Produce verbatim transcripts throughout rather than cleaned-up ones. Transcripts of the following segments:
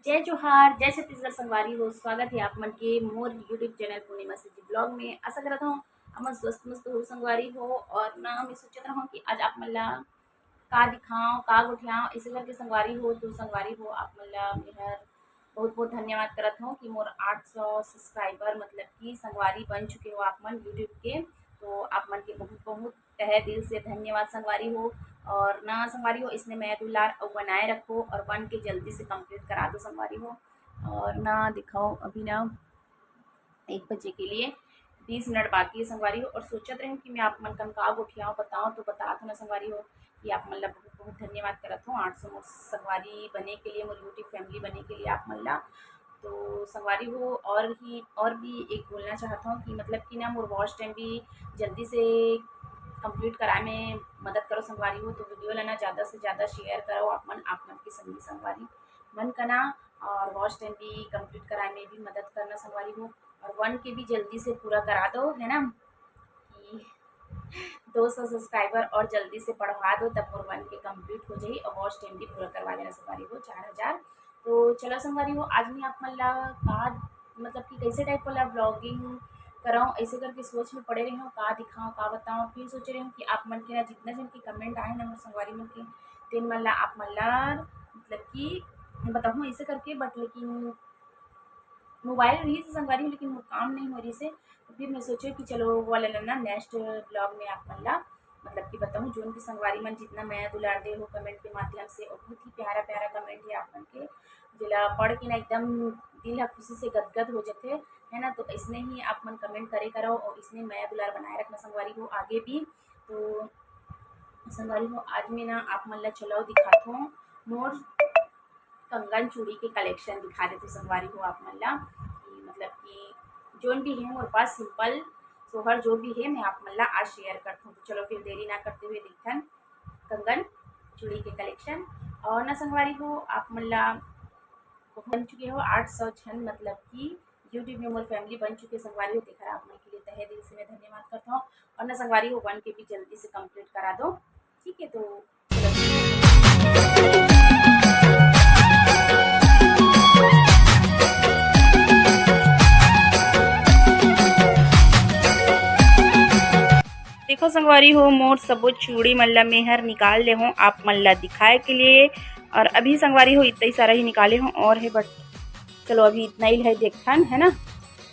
जय जोहार, जय छत्तीसगढ़ संगवारी हो। स्वागत है आप मन के मोर YouTube चैनल पूर्णिमा सेठी ब्लॉग में। आशा करत हूँ आप मन स्वस्थ मस्त हो संगवारी हो। और ना मैं सोचत रहूँ कि आज आप मन ला का दिखाओ, का गोठियाओ, ऐसे करके संगवारी हो। तो संगवारी हो, आप मन ला मेहर बहुत बहुत धन्यवाद करत हूँ कि मोर आठ सौ सब्सक्राइबर मतलब कि संगवारी बन चुके हो आप मन YouTube के। तो आप मन के बहुत बहुत तहे दिल से धन्यवाद संगवारी हो। और ना संगवारी हो, इसने मया दुलार अउ बनाए रखो और वन के जल्दी से कंप्लीट करा दो संगवारी हो। और ना दिखाओ, अभी ना एक बजे के लिए बीस मिनट बाकी है संगवारी हो। और सोचत रहे कि मैं आप मन कन का गोठियाओ बताओ, तो बता दो ना संगवारी हो कि आप मन ला बहुत बहुत धन्यवाद करत हूँ आठ सौ मोर संगवारी बने के लिए, मोर YouTube फैमिली बने के लिए आप मन ला। तो संगवारी हो, और ही और भी एक बोलना चाहत हूँ कि मतलब कि ना मोर वॉच टाइम भी जल्दी से कंप्लीट कराए में मदद करो संगवारी हो। तो वीडियो ला ना ज़्यादा से ज़्यादा शेयर करो आप मन, आप मन के संगी संगवारी मन कना, और वॉच टाइम भी कंप्लीट कराए में भी मदद करना संगवारी हो। और वन के भी जल्दी से पूरा करा दो, है ना, कि दो सौ सब्सक्राइबर और जल्दी से बढ़वा दो, तब मोर वन के कंप्लीट हो जाही और वॉच टाइम भी पूरा करवा देना संगवारी हो, चार हज़ार। तो चलो संगवारी हो, आज मैं आप मन ला का मतलब कि कैसे टाइप वाला ब्लॉगिंग कराऊँ, ऐसे करके सोच में पड़े रहे हूँ, का दिखाऊँ, का बताऊँ। फिर सोचे रहे हूँ कि आप मन के ना जितना जन के कमेंट आए ना मोर संगवारी मन के, तेन मन ला आप मन ला मतलब कि बताऊँ ऐसे करके, बट लेकिन मोबाइल रही से संगवारी हो, लेकिन मोर काम नहीं हो रही से, तो फिर मैं सोचे कि चलो वो वाला ना नेक्स्ट ब्लॉग में आप मन ला मतलब कि बताऊँ। जोन भी संगवारी मन जितना मया दुलार दे हो कमेंट के माध्यम से, और बहुत ही प्यारा प्यारा कमेंट है आप मन के, जेला पढ़ के ना एकदम दिल हा खुशी से गदगद हो जाथे, है ना। तो इसने ही आप मन कमेंट करे करो और इसने मया दुलार बनाए रखना संगवारी हो आगे भी। तो संगवारी हो, आज मैं ना आप मन ला चलो दिखात हूँ मोर कंगन चूड़ी के कलेक्शन दिखा देते संगवारी हो आप मन ला, कि मतलब कि जोन भी है मोर पास सिंपल सोहर जो भी है मैं आप मन ला आज शेयर करत हूँ। तो चलो फिर देरी ना करते हुए देखथन कंगन चूड़ी के कलेक्शन। और ना संगवारी हो, आप मन ला बन चुके हो आठ सौ झन, मतलब कि YouTube में मोर फैमिली बन चुके संगवारी हो, तेखर आप मन के लिए तहे दिल से मैं धन्यवाद करता हूँ। और ना संगवारी हो, वन के भी जल्दी से कंप्लीट करा दो, ठीक है। तो देखो संगवारी हो, मोर सबो चूड़ी मन ला मेहर निकाल ले हूँ आप मन ला दिखाए के लिए। और अभी संगवारी हो, इतना ही सारा ही निकाले हूँ और है, बट चलो अभी इतना ही है, देखथन, है ना।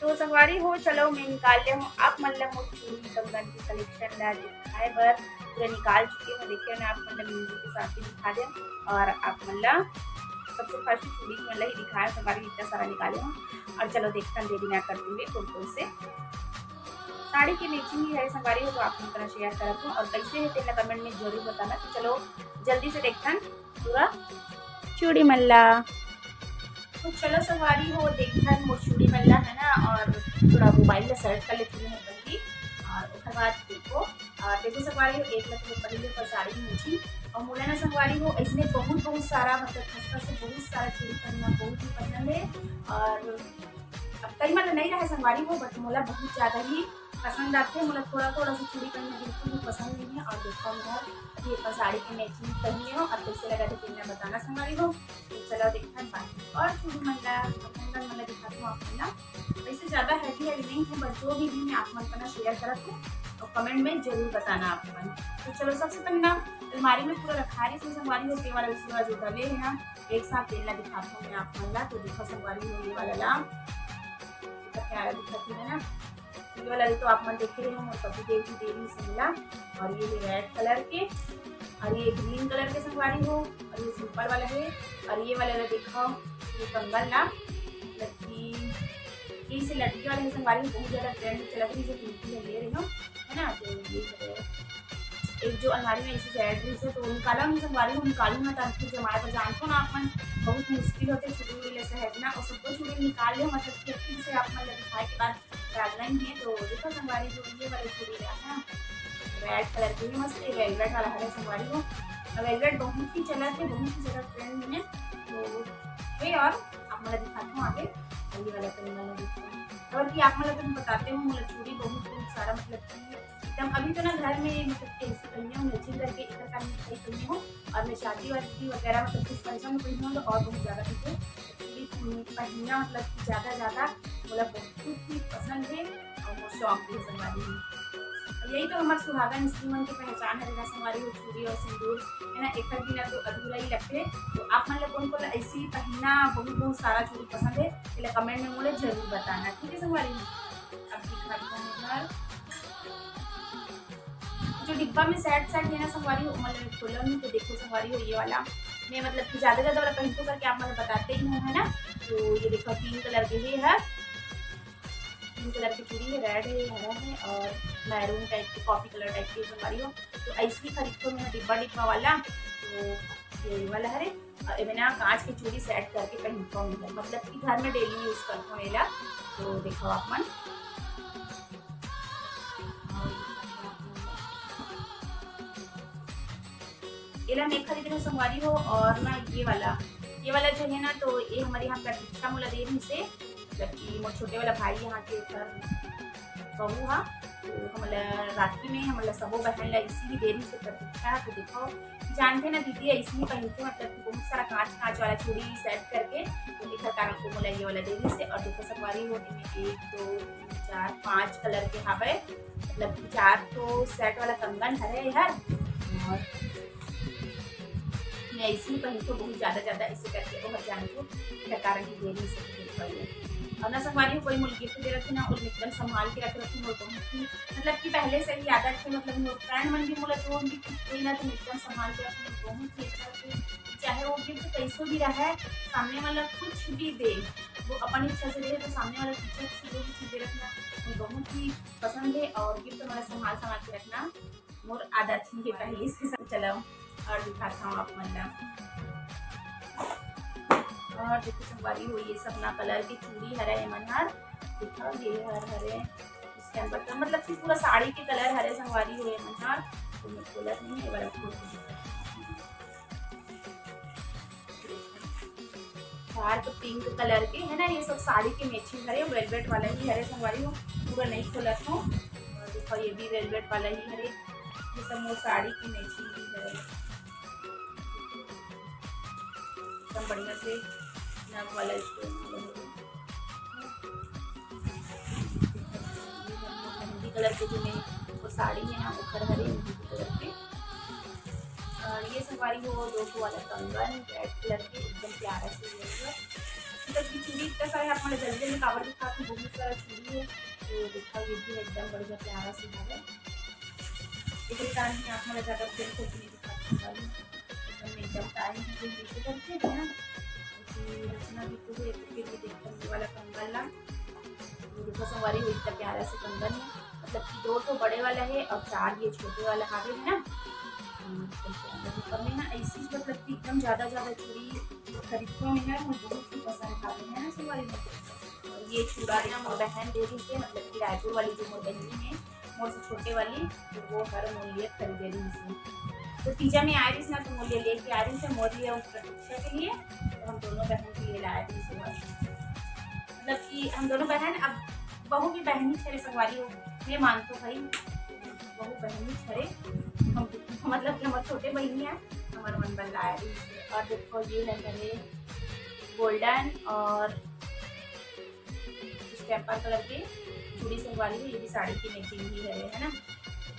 तो संगवारी हो, चलो मैं निकाल ले हूँ आप मन ला मोर चूड़ी कंगन के कलेक्शन ला दिखाए बर। पूरा निकाल चुके हूँ, देखिए मैं आप मन ला मेहंदी के साथ भी दिखा दे। और आप मन ला सबसे फर्स्ट चूड़ी मन ला ही दिखाए, संगवारी इतना सारा निकाले हूँ। और चलो देखथन देरी ना करते हुए कौन कौन से साड़ी के मैचिंग ही है संगवारी हो, तो आप मन करा शेयर करत हूँ। और कैसे है तेला कमेंट में जरूर बताना। तो चलो जल्दी से देखथन पूरा चूड़ी मन ला। तो चलो संगवारी हो, देखथन मोर चूड़ी मन ला, है ना। और थोड़ा मोबाइल ला सेट कर लेती हूँ पहली, और ओकर बाद देखो। और देखो संगवारी हो, एक ला तो पहले ऊपर साड़ी मुझे, और मोला ना संगवारी हो, इसने बहुत बहुत सारा, मतलब खसखस से बहुत सारा चूड़ी पहनना बहुत ही पसंद है। और अब कई मतलब नहीं रहा संगवारी हो, बट मोला बहुत ज़्यादा ही पसंद आते हैं। मोला थोड़ा थोड़ा सा चूड़ी पहनना बिल्कुल भी पसंद नहीं है। और देखो हम घर अभी एक साड़ी के मैचिंग पहने हो, और कैसे लगा थे पहनना बताना संगवारी हो। तो चलो देखथन बाकी और चूड़ी मन ला, कंगन मन ला दिखाती हूँ आप मन ला। वैसे ज़्यादा हैवी हैवी नहीं है, बट जो भी है मैं आप मन करा शेयर करत हूँ, और कमेंट में जरूर बताना आप मन। तो चलो सबसे पहले ना अलमारी में पूरा रखा रही थी संगवारी हो, ये वाला पूरा जो डले है ना, एक साथ तेला दिखाती हूँ मैं आप मन ला। तो देखो संगवारी हो, ये वाला ला कितना प्यारा दिखाती है ना। ये वाला तो आप मन देखे रहे हो मोर पति देव जी देवी संगला, और ये है रेड कलर के, और ये ग्रीन कलर के संगवारी हो, और ये सिंपल वाला है। और ये वाला ला देखो, ये कंगन ला लटकी, ये से लटकी वाले संगवारी हो, बहुत ज़्यादा ट्रेंड में चलत रही, जो पिंकी है ले रही हो, है ना। तो ये सब है। एक जो अलमारी में ऐसे सेट रही है, तो निकाला नहीं संगवारी हो, निकालू ना, ताकि जमाए पर जानते हो ना आप मन, बहुत मुश्किल होते चूड़ी उड़ी ले सहेजना, और सबको चूड़ी निकाल ले, मतलब कि अच्छे से आप मन ला दिखाए के बाद डालना ही है। तो देखो संगवारी हो, ये वाला चूड़ी है ना, रेड कलर की भी मस्त है, वेलवेट वाला है संगवारी हो। और वेलवेट बहुत ही चलत है, बहुत ही ज़्यादा ट्रेंड में है। तो ये और आप मन ला दिखाती हूँ आगे, और ये वाला तो मैं दिखाती हूँ। और कि आप मन ला तो बताते हो, मोला चूड़ी बहुत बहुत सारा, मतलब कि एकदम अभी तो ना घर में, मतलब कि ऐसे पहने हो, मैचिंग करके एक साथ में पहने हो, और मैं शादी वादी वगैरह, मतलब कुछ फंक्शन में पहने हो तो और बहुत ज़्यादा पीछे चूड़ी पहनना, मतलब कि ज्यादा ज्यादा मोला बहुत ही पसंद है और मोर शौक भी है संगवारी हो। और यही तो हमर सुहागन स्त्री मन के पहचान है, संगवारी हो, चूड़ी और सिंदूर, है ना, एकर बिना तो अधूरा ही लगथे। तो आप मन ला कोन कोन ला ऐसी पहनना बहुत बहुत सारा चूड़ी पसंद है, एला comment में मोला जरूर बताना, ठीक है संगवारी हो। अब दिखात हूँ इधर जो डिब्बा में set set है ना संगवारी हो, ओमन ला खोलम तो देखो संगवारी हो, ये वाला मैं मतलब कि ज्यादा ज्यादा वाला पहनथों करके आप मन ला बताते ही हूँ, है ना। तो ये देखो तीन colour के ये है, तीन colour की चूड़ी है, red है, हरा है और maroon type की, coffee colour type की संगवारी हो। तो ऐसे ही खरीदथों मैं डिब्बा डिब्बा वाला, तो ये वाला हरे। और एमे ना कांच के चूड़ी set करके पहनथों मैं, मतलब कि घर में daily use करथों एला। तो देखो आप मन, एला मैं खरीदे हूँ संगवारी हो। और ना ये वाला, ये वाला जो है ना, तो ये हमारे यहाँ प्रतीक्षा मोला दे रहिसे, मतलब कि मोर छोटे वाला भाई यहाँ के ओकर बहू हा, तो हमला राखी में हमला सबो बहन ला इसी ही दे रहिसे प्रतीक्षा। तो देखो, जानथे ना दीदी, ऐसे ही पहनथे, मतलब कि बहुत सारा कांच कांच वाला चूड़ी set करके, तो एकर कारण वो मोला ये वाला दे रहिसे। और देखो संगवारी हो, एमे एक, दो, तीन, चार, पांच colour के हावय, मतलब कि चार ठो set वाला कंगन हरे एहर। और मैं ऐसे ही पहनथों बहुत ज्यादा ज्यादा, ऐसे करके ओहर जानथे, एकर कारण ही दे रहिसे। और ना संगवारी हो, कोई मोला gift दे रहिथे ना, और एकदम संभाल के रखे रहिथों, मोर बहुत ही, मतलब कि पहले से ही आदत है, मतलब मोर friend मन भी मोला जो भी gift दे ना, तो मैं एकदम संभाल के रखथों, मोर बहुत ही अच्छा लगथे। चाहे वो gift कैसो भी रहे, सामने वाला कुछ भी दे, वो अपन इच्छा से दे, तो सामने वाला पीछे से जो भी चीज दे रखना, मोर बहुत ही पसंद है। और gift हमारा संभाल संभाल के रखना मोर आदत ही है पहले से। सब चलाओ और दिखाता हूँ आप मन ला। और देखो संगवारी हो, ये सब ना colour के चूड़ी हरे एमन हर, देखो ये हर हरे, इसके अंदर का मतलब कि पूरा साड़ी के colour हरे संगवारी हो एमन हर। तो मैं खोलत नहीं है, ये वाला खोल के दिखाती हूँ। Dark pink colour के है ना, ये सब साड़ी के matching हरे, velvet वाला ही हरे संगवारी हो, पूरा नहीं खोलत हूँ। और देखो ये भी velvet वाला ही हरे, ये सब मोर साड़ी की matching ही हरे, एकदम बढ़िया से नग वाला stone वाला हरे। मेहंदी colour के जो मैं वो साड़ी है ना, ओकर हरे मेहंदी colour के। और ये संगवारी हो दो ठो वाला कंगन red colour के, एकदम प्यारा से ये है। मतलब कि चूड़ी इतना सारा है, आप मन ला जल्दी जल्दी काबर दिखात हूँ, बहुत सारा चूड़ी है। तो देखो ये भी एकदम बढ़िया प्यारा से हवे, एकर कारण ही आप मन ला ज्यादा खोल खोल के नहीं दिखात हूँ। एकदम एकदम time है, तो ये तो करते हैं ना, ऐसी रचना भी तो है, तो फिर ये देखो ये वाला कंगन ला, ये देखो संगवारी हो, इतना प्यारा से कंगन है, मतलब कि दो ठो बड़े वाला है और चार ये छोटे वाला हावे है ना। हम्म, तो मैं ना ऐसी, मतलब कि एकदम ज्यादा ज्यादा चूड़ी खरीदथों मैं, मोर बहुत ही पसंद आवे है ना संगवारी हो। और ये चूड़ा ना मोर बहन दे रहिसे, मतलब कि रायपुर वाली जो मोर बहिनी है, मोर से छोटे वाली, तो वो हर मोर लिए खरीदे रहिसे। तो तीजा में आए रहिसे ना, तो मोर लिए लेके आए रहिसे, मोर लिए और प्रतीक्षा के लिए, तो हम दोनों बहन के लिए लाए रहिसे। मतलब कि हम दोनों बहन, अब बहू भी बहनी हरे संगवारी हो, मैं मानथों भाई, बहू बहनी हरे। हम, मतलब कि हमर छोटे बहिनी है, हमर मन बर लाए रहिसे। और देखो ये है हरे golden और stamper colour के चूड़ी संगवारी हो, ये भी साड़ी की matching ही है, है ना।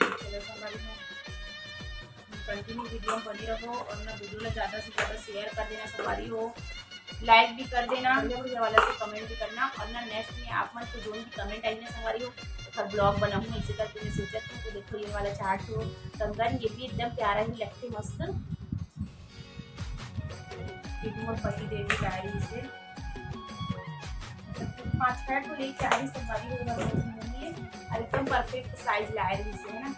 चलो संगवारी हो, continue video में बने रहो और ना video ला ज्यादा से ज्यादा share कर देना संगवारी हो, like भी कर देना, बढ़िया बढ़िया वाला से comment भी करना। और ना next में आप मन के जोन भी comment आई ना संगवारी हो, तो vlog बनाऊँ ऐसे करके मैं सोचत हूँ। तो देखो ये वाला चार ठो कंगन, ये भी एकदम प्यारा ही लगथे, मस्त। ये भी मोर पति देव भी लाए रहिसे, पाँच छह ठो लेके आ रही संगवारी हो, और एकदम perfect size लाए रहिसे, है ना।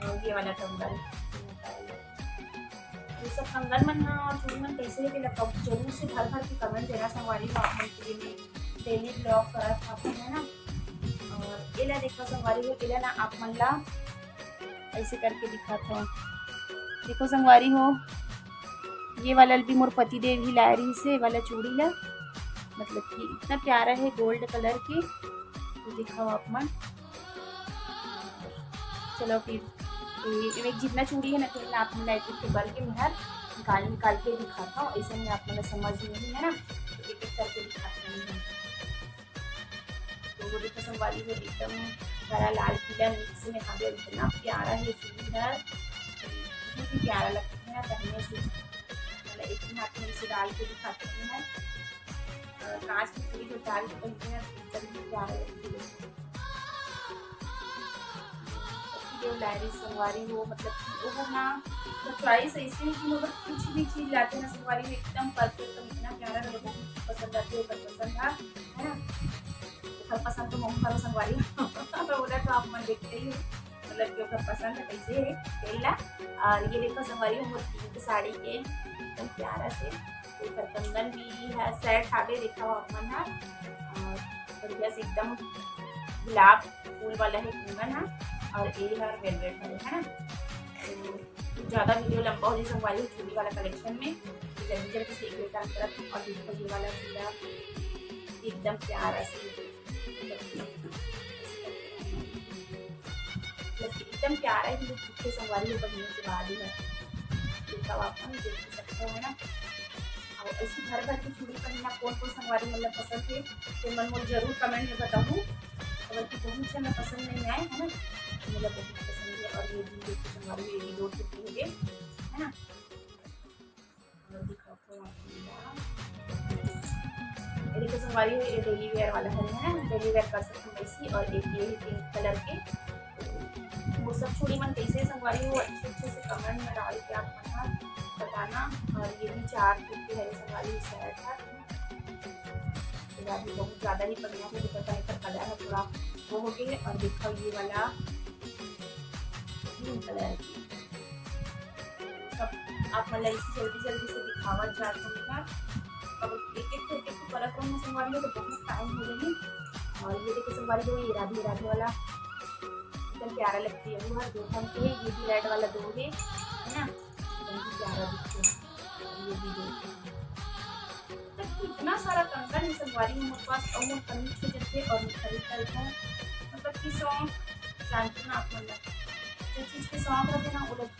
और ये वाला कंगन, ये सब कंगन मन ह और चूड़ी मन कैसे हे, तेला कब-, जरूर से भर भर के comment देना संगवारी हो, आप मन के लिए मैं daily vlog करत हूँ, है ना। और एला देखो संगवारी हो, एला ना आप मन ला ऐसे करके दिखात हूँ। देखो संगवारी हो, ये वाला भी मोर पति देव ही लाए रहिसे, ये वाला चूड़ी ला, मतलब कि इतना प्यारा है gold colour के। तो दिखाओ आप मन, चलो फिर ये, ये जितना चूड़ी है ना, तो आप मन ला एक एक के बल के मैं हर निकाल निकाल के दिखात हूँ, ऐसे में आप मन ला समझ में नहीं है ना। तो एक करके दिखात हन। तो वो देखो संगवारी हो, एकदम हरा लाल पीला मिक्स में हवे, इतना प्यारा है चूड़ी हर, बहुत ही प्यारा लगता है ना पहनने से। मतलब एक ही हाथ में इसे डाल के दिखाते हैं, अ, कांच की चूड़ी जो डाल के पहनते हैं, एकदम ही प्यारा लगती है। जो लाए रही संगवारी हो, मतलब कि वो ना, तो चॉइस ऐसी है कि मतलब कुछ भी चीज लाते हैं ना संगवारी हो, एकदम परफेक्ट, एकदम इतना प्यारा लगे, बहुत पसंद आती है, ओकर पसंद है, है ना? ओकर पसंद तो मोर घलो संगवारी हो। तो ओला तो आप मन देखते ही हो, मतलब कि ओकर पसंद है कैसे है तेल ला। और ये देखो संगवारी हो, मोर पिंक साड़ी के एकदम प्यारा से एकर कंगन भी है, सेट हावे, देखा हो आप मन ह। और बढ़िया से एकदम गुलाब फूल वाला है कंगन ह, और ये हर वेलवेट वाला है ना। तो ज्यादा वीडियो लंबा हो जाए संगवारी हो चूड़ी वाला कलेक्शन में, तो जल्दी जल्दी से एक काम करत हूँ और देखो ये वाला चूड़ा एकदम प्यारा से, मतलब एकदम प्यारा है, मुझे पीछे संगवारी हो पहनने के बाद ही है। देखा हो आप मन देख सकते हो, है ना। और ऐसी भर भर की चूड़ी पहनना कौन कौन संगवारी मतलब पसंद है, तो मन मोला जरूर कमेंट में बताहू। अगर कि बहुत जन ला पसंद नहीं आए, है ना, तो मोला बहुत पसंद है। और ये भी देखो संगवारी, ये भी दो टुकड़े हो गए, है ना। और दिखाता हूँ आपको, ये देखो संगवारी हो, ये डेली वेयर वाला है, है ना, डेली वेयर कर सकते हैं ऐसी। और एक ये पिंक कलर के, वो सब चूड़ी मन कैसे संगवारी हो, अच्छे अच्छे से कमेंट में डाल के आप मन ह बताना। और ये भी चार टुकड़े है संगवारी, सेट है। ये भी बहुत ज्यादा ही बढ़िया है, देखो तो एकर कलर है थोड़ा वो हो गए। और देखो ये वाला ग्रीन कलर की, सब आप मन ला इसे जल्दी जल्दी से दिखावत जात हूँ मैं। अब एक एक करके तो करत रहूँ संगवारी हो, तो बहुत टाइम हो जाही। और ये देखो संगवारी हो, ये राधे राधे वाला एकदम प्यारा लगती है, वो हर दो ठन के है, ये भी रेड वाला दो है, है ना, बहुत ही प्यारा दिखते हैं। और ये भी दो है, मतलब कि इतना सारा कंगन है संगवारी हो मोर पास, और मोर कमी छूट जाथे और मैं खरीद लेथों। मतलब कि शौक जानथो ना आप मन ला, जो चीज के शौक रहिथे ना, वो लोग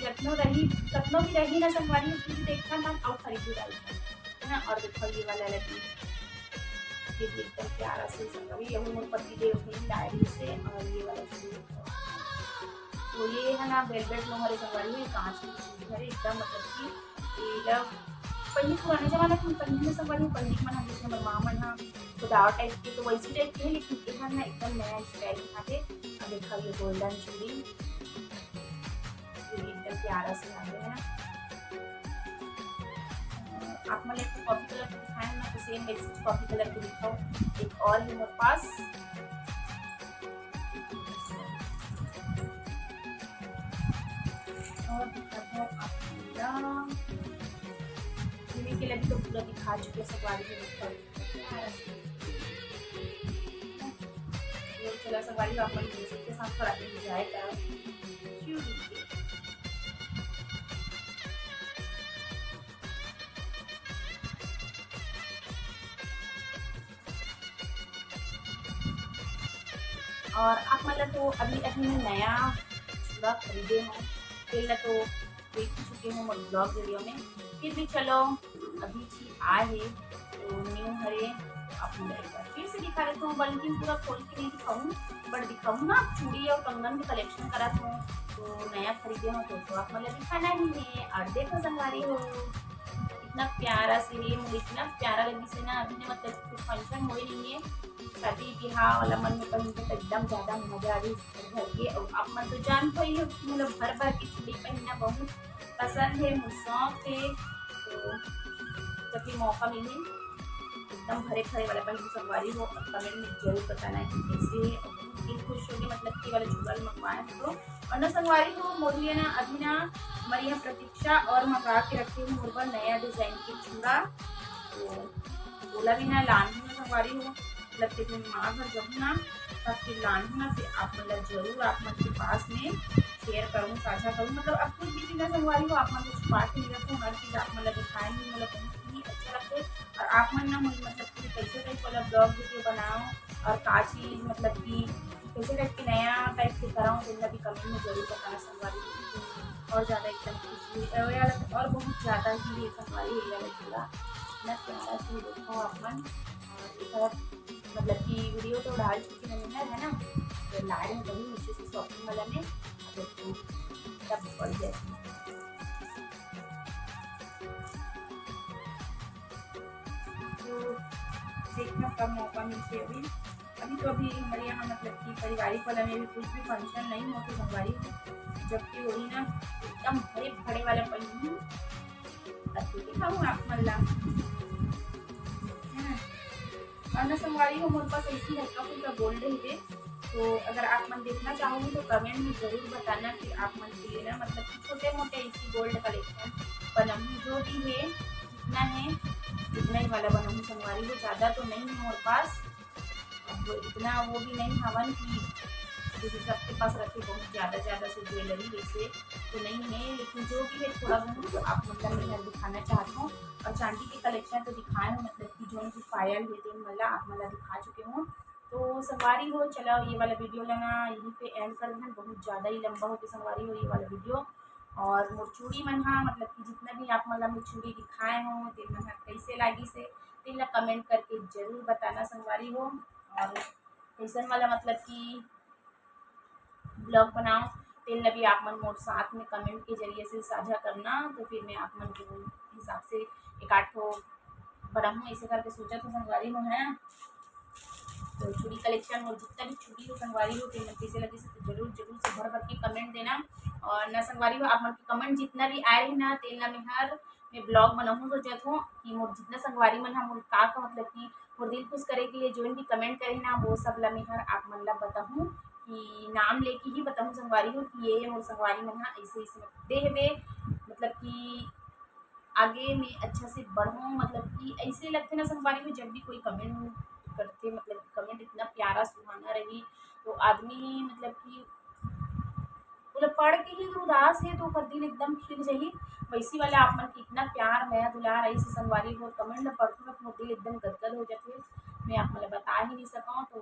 जतनो रही, कतनो भी रही ना संगवारी हो, चीज देखथन ना, अउ खरीद भी डालथन, है ना। और देखो ये वाला लगी, ये भी एकदम प्यारा से संगवारी, ये मोर पति देव के लाए रहिसे। और ये वाला चूड़ी, तो ये है ना वेलवेट लो हरे संगवारी, ये कांच की चूड़ी हरे एकदम, मतलब कि ये ला पहले पुराने जमाना के पहनने संगवारी, पहले के मन ह, जैसे हमर माँ मन ह, तो दाव टाइप के, तो वैसी टाइप के है, लेकिन ये है ना एकदम नया स्टाइल के आथे। अब देखा ये गोल्डन चूड़ी, ये भी एकदम प्यारा से आगे है ना। आप मन एक कॉफी कलर के दिखाए ना, तो सेम वैसे कॉफी कलर के दिखाओ। एक और है मेरे पास, और दिखाता हूँ आपको पूरा। चूड़ी के लिए भी तो पूरा दिखा चुके हैं, संगवारी में दिखा। तो चला संगवारी, आप मन म्यूजिक के साथ थोड़ा एंजॉय करो चूड़ी के। और आप मन ला तो अभी, अभी मैं नया चूड़ा खरीदे हूँ, तेल ला तो देख ही चुके हूँ मोर ब्लॉग वीडियो में, फिर भी चलो अभी ही आए हे तो न्यू हरे, तो आप मन ला एक बार फिर से दिखा देता हूँ, बल्कि पूरा खोल के नहीं दिखाऊँ, बट दिखाऊँ ना, चूड़ी और कंगन के कलेक्शन करत हूँ, तो नया खरीदे हूँ तो, तो आप मन ला दिखाना ही है। और देखो संगवारी हो, इतना प्यारा से ये मोर इतना प्यारा लगिस हे ना, अभी ना मतलब कुछ फंक्शन होए नहीं है, शादी ब्याह वाला मन में पहन के तो एकदम ज्यादा मजा आ गई घर के। और आप मन तो जानते ही हो कि मतलब भर भर के चूड़ी पहनना बहुत पसंद है, मोर शौक है, तो जब भी मौका मिले एकदम भरे भरे वाला पहन के संगवारी हो, और कमेंट में जरूर बताना है कि कैसे है, और बहुत दिल खुश होंगे, मतलब कि वाला चूड़ा भी मंगवाए हैं तो। और ना संगवारी हो, मोर लिए ना अभी ना हमारे यहाँ प्रतीक्षा और मंगा के रखे हूँ मोर बर नया डिजाइन के चूड़ा, तो बोला भी ना लान हूँ ना संगवारी हो, मतलब कि अपने माँ घर जाऊँ ना, तब फिर लान हूँ ना, फिर आप मतलब जरूर आप मन के पास में शेयर करूँ, साझा करूँ। मतलब अब कुछ भी चीज ना संगवारी हो, आप मन को छुपा के नहीं रखूँ, हर चीज आप मतलब दिखाए हूँ, मतलब बहुत ही अच्छा लगता है। और आप मन ना मुझे मतलब कि कैसे टाइप वाला ब्लॉग वीडियो बनाओ और का चीज मतलब कि कैसे टाइप के नया टाइप के कराऊँ, तो भी कमेंट में जरूर बताना संगवारी। और ज्यादा एकदम खुशी और बहुत ज्यादा ही ये संगवारी ये वाला चूड़ा। इतना प्यारा से देखो आप मन। और ये तरफ मतलब कि वीडियो तो डाल चुकी हूँ मैं, है ना, तो ला रही हूँ तभी नीचे से शॉपिंग वाला में। अब देखो तब पड़ गया इसमें। तो देखना कब मौका मिलते अभी। अभी तो अभी हमारे यहाँ मतलब कि पारिवारिक वाला में भी कुछ भी फंक्शन नहीं हो तो संगवारी हो, जबकि वही ना एकदम भरे भरे वाला पहनी हूँ। अब तो दिखाऊँ आप मन ला। हाँ। और ना संगवारी हो, मोर पास ऐसी हल्का फुल्का गोल्ड है, तो अगर आप मन देखना चाहोगे तो कमेंट में जरूर बताना कि आप मन के लिए ना मतलब कि छोटे मोटे ऐसी गोल्ड कलेक्शन बनाऊँ, जो भी है जितना है उतना ही वाला बनाऊँ संगवारी हो। ज़्यादा तो नहीं है मोर पास, अब इतना वो भी नहीं हवन कि जैसे सबके पास रखे बहुत ज़्यादा ज़्यादा से ज्वेलरी वैसे तो नहीं है, लेकिन जो भी है थोड़ा बहुत तो आप मतलब मैं दिखाना चाहती हूँ। और चांदी के कलेक्शन तो दिखाए हूँ, मतलब कि जो भी पायल है तेन वाला आप मला दिखा चुके हूँ। तो संगवारी हो, चलो ये वाला वीडियो ला ना यहीं पे एंड कर देना, बहुत ज़्यादा ही लंबा होके संगवारी हो ये वाला वीडियो। और मोर चूड़ी मन हा मतलब कि जितना भी आप मन ला मैं चूड़ी दिखाए हो तेन मन हा कैसे लागिस हे तेन ला कमेंट करके जरूर बताना संगवारी हो। और कैसन वाला मतलब कि ब्लॉग बनाओ तेन ला भी आप मन मोर साथ में कमेंट के जरिए से साझा करना, तो फिर मैं आप मन के हिसाब से एक आध ठो बनाऊँ ऐसे करके सोचत हो संगवारी हो, है। तो चूड़ी कलेक्शन और जितना भी चूड़ी हो संगवारी हो तेन मन कैसे लगिस हे तो जरूर जरूर से भर भर के कमेंट देना। और ना संगवारी हो आप मन के कमेंट जितना भी आए रहे ना तेन ला मैं हर मैं ब्लॉग बनाऊँ सोचत हूँ कि मोर जितना संगवारी मन हा मोर का का मतलब कि मोर दिल खुश करे के लिए जोन भी कमेंट करे ना वो सब ला मैं हर आप मन ला बताऊँ कि नाम लेके ही बताऊँ संगवारी हो कि ये ये मोर संगवारी मन हा ऐसे ऐसे दे हवे, मतलब कि आगे में अच्छा से बढ़ूँ, मतलब कि ऐसे लगथे ना संगवारी हो जब भी कोई कमेंट करथे, मतलब कमेंट इतना प्यारा सुहाना रही तो आदमी मतलब कि मतलब पढ़ के ही अगर उदास है तो ओकर दिल एकदम खिल जाही। वैसी वाला आप मन के इतना प्यार मया दुलार आई से संगवारी हो कमेंट में पढ़थों ना तो मोर दिल एकदम गदगद हो जाथे, मैं आप मन ला बता ही नहीं सकूँ। तो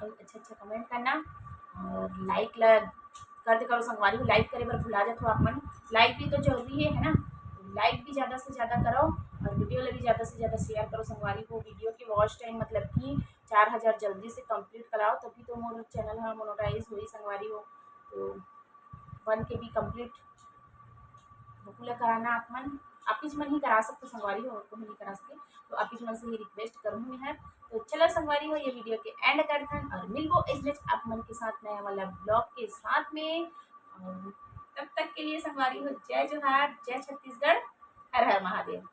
अच्छा अच्छा कमेंट करना और लाइक ला कर दे करो संगवारी हो, लाइक करे बर भुला जाथो आप मन। लाइक भी तो जरूरी है, है ना? तो लाइक भी ज़्यादा से ज़्यादा करो और वीडियो ला भी ज़्यादा से ज़्यादा शेयर करो संगवारी हो। वीडियो के वॉच टाइम मतलब कि चार हज़ार जल्दी से कंप्लीट कराओ तभी तो मोर चैनल हा मोनेटाइज होही संगवारी हो। तो वन के भी कंप्लीट बकुला कराना आप मन, आप ही मन ही करा सकते संगवारी हो, और कोई नहीं करा सके। तो आप ही मन से ही रिक्वेस्ट करूँ मैं है। तो चलो संगवारी हो ये वीडियो के एंड करथन और मिलबो इस बीच आप मन के साथ नया वाला ब्लॉग के साथ में। और तब तक के लिए संगवारी हो जय जोहार, जय छत्तीसगढ़, हर हर महादेव।